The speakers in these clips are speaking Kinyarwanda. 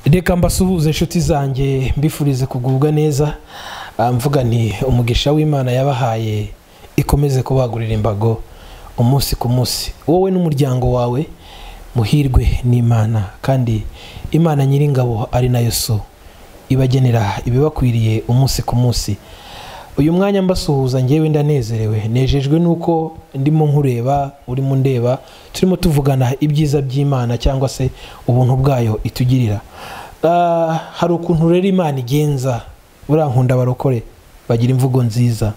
Reka mbasuhuze inshuti zanjye, mbifurize kugubwa neza, mvuga nti umugisha w'Imana yabahaye ikomeze kubagurira imbago umunsi ku munsi. Wowe n'umuryango wawe muhirwe n'Imana, kandi Imana nyiringabo ari nayo so ibagenera ibibakwiriye umunsi ku munsi. Uyu mwanya mbasuhuza ngewe ndanezerewe, nejejwe nuko ndimo nkureba, urimo ndeba, turimo tuvugana ibyiza by'Imana cyangwa se ubuntu bwayo itugirira. Hari ukuntu rero Imana igenza, urankunda barokore bagira imvugo nziza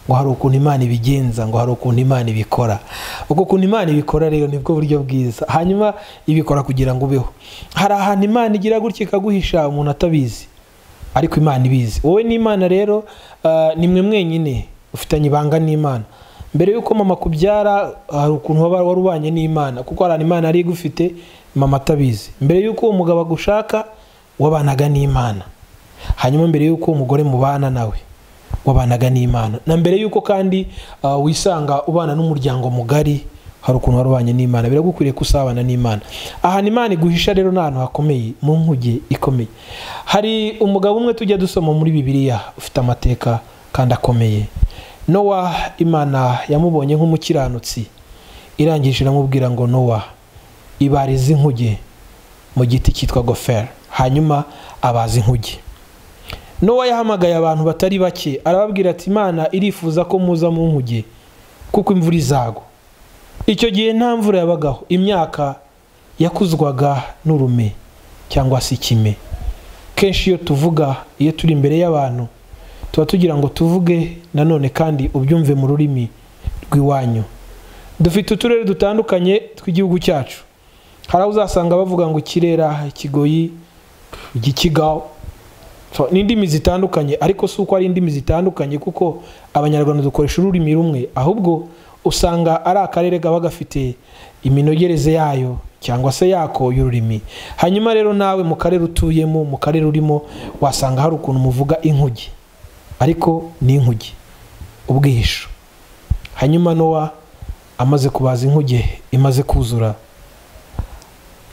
ngo hari ukuntu Imana ibigenza, ngo hari ukuntu Imana ibikora. Uko ukuntu Imana ibikora rero nibwo buryo bwiza, hanyuma ibikora kugira ngo ubeho. Hari ahantu Imana igira gutya ikaguhisha umuntu atabizi, ariko Imana ibizi. Wowe n'Imana rero ni mwe mwenyine ufitanye ibanga n'Imana. Mbere yuko mama kubyara hari ukuntu waba warubanye n'Imana, kuko hari Imana yari igufite mama atabizi. Mbere yuko uwo mugabo agushaka wabanaga n'Imana, hanyuma mbere yuko umugore mubana nawe wabanaga n'Imana, na mbere yuko kandi wisanga ubana n'umuryango mugari hari ukuntu warubanye n'Imana. Biragukwiriye kusabana n'Imana. Ahantu Imana iguhisha rero n'ahantu hakomeye, mu nkuge ikomeye. Hari umugabo umwe tujya dusoma muri Bibiliya ufite amateka kandi akomeye, Nowa. Imana yamubonye nk'umukiranutsi, irangije iramubwira ngo Nowa, ibarize inkuge mu giti cyitwa goferi. Hanyuma abaza inkuge. Nowa yahamagaye abantu batari bake, arababwira ati Imana irifuza ko muza mu nkuge kuko imvura izagwa. Icyo gihe nta mvura yabagaho, imyaka yakuzwaga n'urume cyangwa se ikime. Kenshi iyo tuvuga, iyo turi imbere y'abantu, tuba tugira ngo tuvuge nanone kandi ubyumve mu rurimi rw'iwanyu. Dufite uturere dutandukanye tw'igihugu cyacu. Hari aho uzasanga bavuga ngo Kirera, Ikigoyi, Igikigaho, n'indimi zitandukanye, ariko si uko ari indimi zitandukanye kuko Abanyarwanda dukoresha ururimi rumwe, ahubwo usanga ari akarere kaba gafite iminogereze yayo cyangwa se yako y'ururimi. Hanyuma rero nawe mu karere utuyemo, mu karere urimo, wasanga hari ukuntu muvuga inkuge, ariko ni inkuge ubwihisho. Hanyuma Nowa amaze kubaza inkuge imaze kuzura,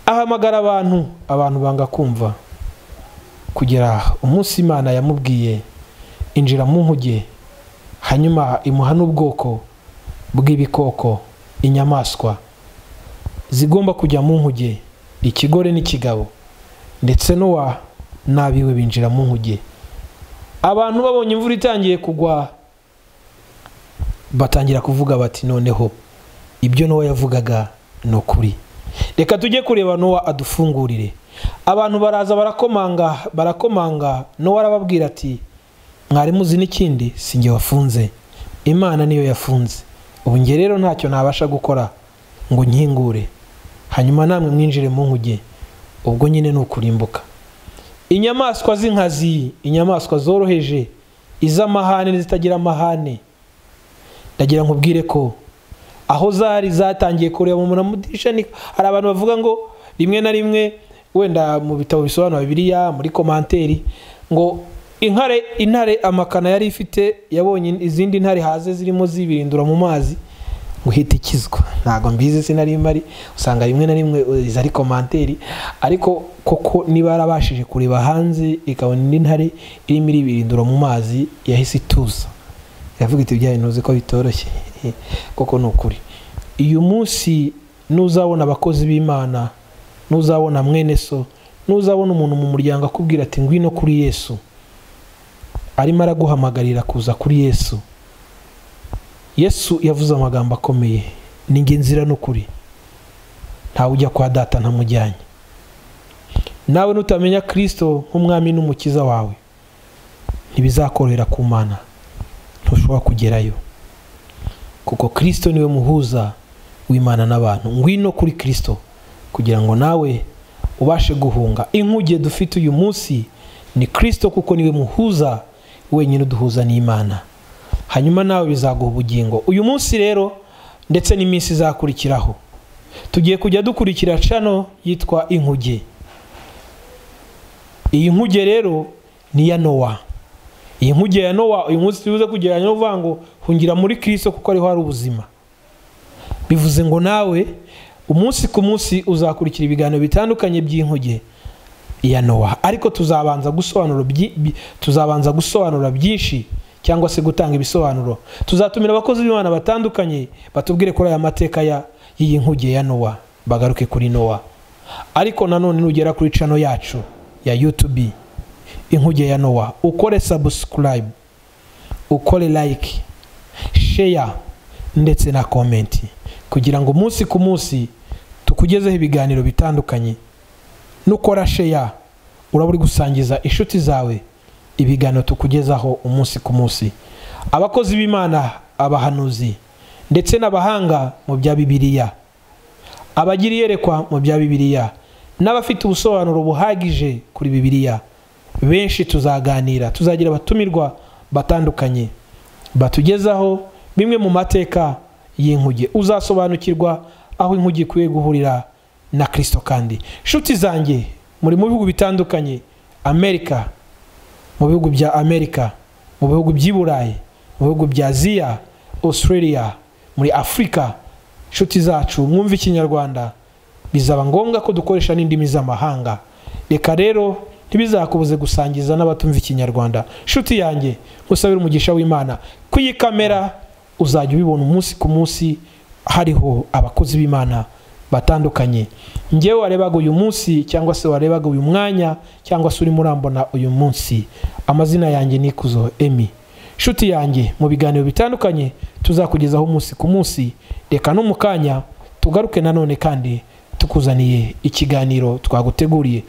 ahamagara abantu, abantu banga kumva, kugera umunsi Imana yamubwiye injira mu nkuge. Hanyuma imuha n'ubwoko bw'ibikoko, inyamaswa zigomba kujya mu nkuge, ikigore n'ikigabo, ndetse Nowa n'abiwe binjira mu nkuge. Abantu babonye imvura itangiye kugwa batangira kuvuga bati noneho ibyo Nowa yavugaga ni ukuri, reka tujye kureba Nowa adufungurire. Abantu baraza barakomanga, barakomanga. Nowa arababwira ati mwari muzi n'ikindi, si njye wafunze, Imana niyo yafunze. Ubu njye rero ntacyo nabasha gukora ngo nkingure, hanyuma namwe mwinjire mu nkuge, ubwo nyine ni ukurimbuka. Inyamaswa z'inkazi, inyamaswa zoroheje, iz'amahane n'izitagira amahane, ndagira nkubwire ko aho zari zatangiye kureba mu mudirisha. Hari abantu bavuga ngo rimwe na rimwe wenda mu bitabo bisobanura Bibiliya muri komanteri ngo intare amakana yari ifite yabonye izindi ntare haze zirimo zibirindura mu mazi ngo ihite ikizwa. Ntago mbizi, sinari mari, usanga rimwe na rimwe iza ari komanteri, ariko koko niba yarabashije kureba hanze ikabona indi ntare irimo iribirindura mu mazi, yahise ituza, yavuga iti bya bintu ko bitoroshye koko ni ukuri. Uyu munsi nuzabona abakozi b'Imana, nuzabona mwene so, nuzabona umuntu mu muryango akubwira ati ngwino kuri Yesu, arimo araguhamagarira kuza kuri Yesu. Yesu yavuze amagambo akomeye, ni njye nzira n'ukuri, ntawe ujya kwa data ntamujyanye. Nawe nutamenya Kristo nk'umwami n'umukiza wawe, ntibizakorohera ku Mana, ntushobora kugerayo, kuko Kristo niwe muhuza w'Imana n'abantu. Ngwino kuri Kristo kugira ngo nawe ubashe guhunga. Inkuge dufite uyu munsi ni Kristo, kuko niwe muhuza wenyine uduhuza n'Imana. Hanyuma nawe bizaguha ubugingo. Uyu munsi rero ndetse n'iminsi izakurikiraho, tugiye kujya dukurikira channel yitwa Inkuge. Iyi nkuge rero ni ya Nowa. Iyi nkuge ya Nowa uyu munsi tubuze kugereranya no kuvuga ngo hungira muri Kristo kuko ariho hari ubuzima. Bivuze ngo nawe umunsi ku munsi uzakurikira ibiganiro bitandukanye by'inkuge. ya Nowa. Ariko tuzabanza gusobanura byinshi cyangwa se gutanga ibisobanuro. Tuzatumira abakozi b'Imana batandukanye batubwire kuri aya mateka y'iyi nkuge ya Nowa, bagaruke kuri Nowa. Ariko nanone nugera kuri channel yacu ya YouTube Inkuge ya Nowa, ukore subscribe, ukore like, share ndetse na comment, kugira ngo umunsi ku munsi tukugezeho ibiganiro bitandukanye. Nukora share uraba uri gusangiza inshuti zawe ibiganiro tukugezaho umunsi ku munsi. Abakozi b'Imana, abahanuzi ndetse n'abahanga mu bya Bibiliya, abagira iyerekwa mu bya Bibiliya n'abafite ubusobanuro buhagije kuri Bibiliya, benshi tuzaganira, tuzagira abatumirwa batandukanye batugezaho bimwe mu mateka y'inkuge. Uzasobanukirwa aho inkuge ikwiye guhurira na Kristo. Kandi inshuti zanjye muri mu bihugu bitandukanye, Amerika, mu bihugu bya Amerika, mu bihugu by'i Burayi, mu bihugu bya Aziya, Australia, muri Afrika, inshuti zacu mwumva Ikinyarwanda, bizaba ngombwa ko dukoresha n'indimi z'amahanga. Reka rero ntibizakubuze gusangiza n'abatumva Ikinyarwanda. Inshuti yanjye, usabira umugisha w'Imana. Kuyi kamera uzajya ubibona umunsi ku munsi, hariho abakozi b'Imana batandukanye. Njyewe warebaga uyu munsi cyangwa se warebaga uyu mwanya cyangwa se urimo urambona uyu munsi, amazina yanjye ni Ikuzo Emmy. Inshuti yanjye, mu biganiro bitandukanye tuzakugezaho umunsi ku munsi. Reka no mukanya tugaruke nanone kandi tukuzaniye ikiganiro twaguteguriye.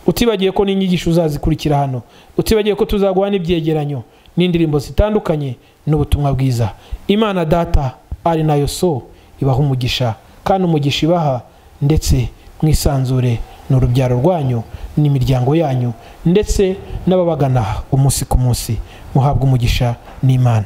Utibagiye ko n'inyigisho uzazikurikira hano, utibagiye ko tuzaguha n'ibyegeranyo n'indirimbo zitandukanye n'ubutumwa bwiza. Imana Data ari nayo So ibaha umugisha, kandi umugisha ibaha ndetse mwisanzure n'urubyaro rwanyu n'imiryango yanyu ndetse n'ababagana umunsi ku munsi. Muhabwe umugisha n'Imana.